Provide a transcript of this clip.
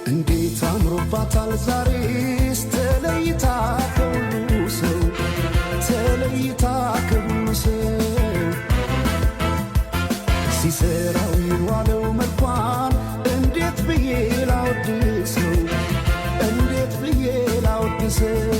እንዴት አምሮባታል ዛሬስ ተለይታ ከሁሉ ሰው፣ ተለይታ ከሁሉ ሰው። ሲሰራው የዋለው መልኳን እንዴት ብዬ ላወድሰው፣ እንዴት ብዬ ላወድሰው።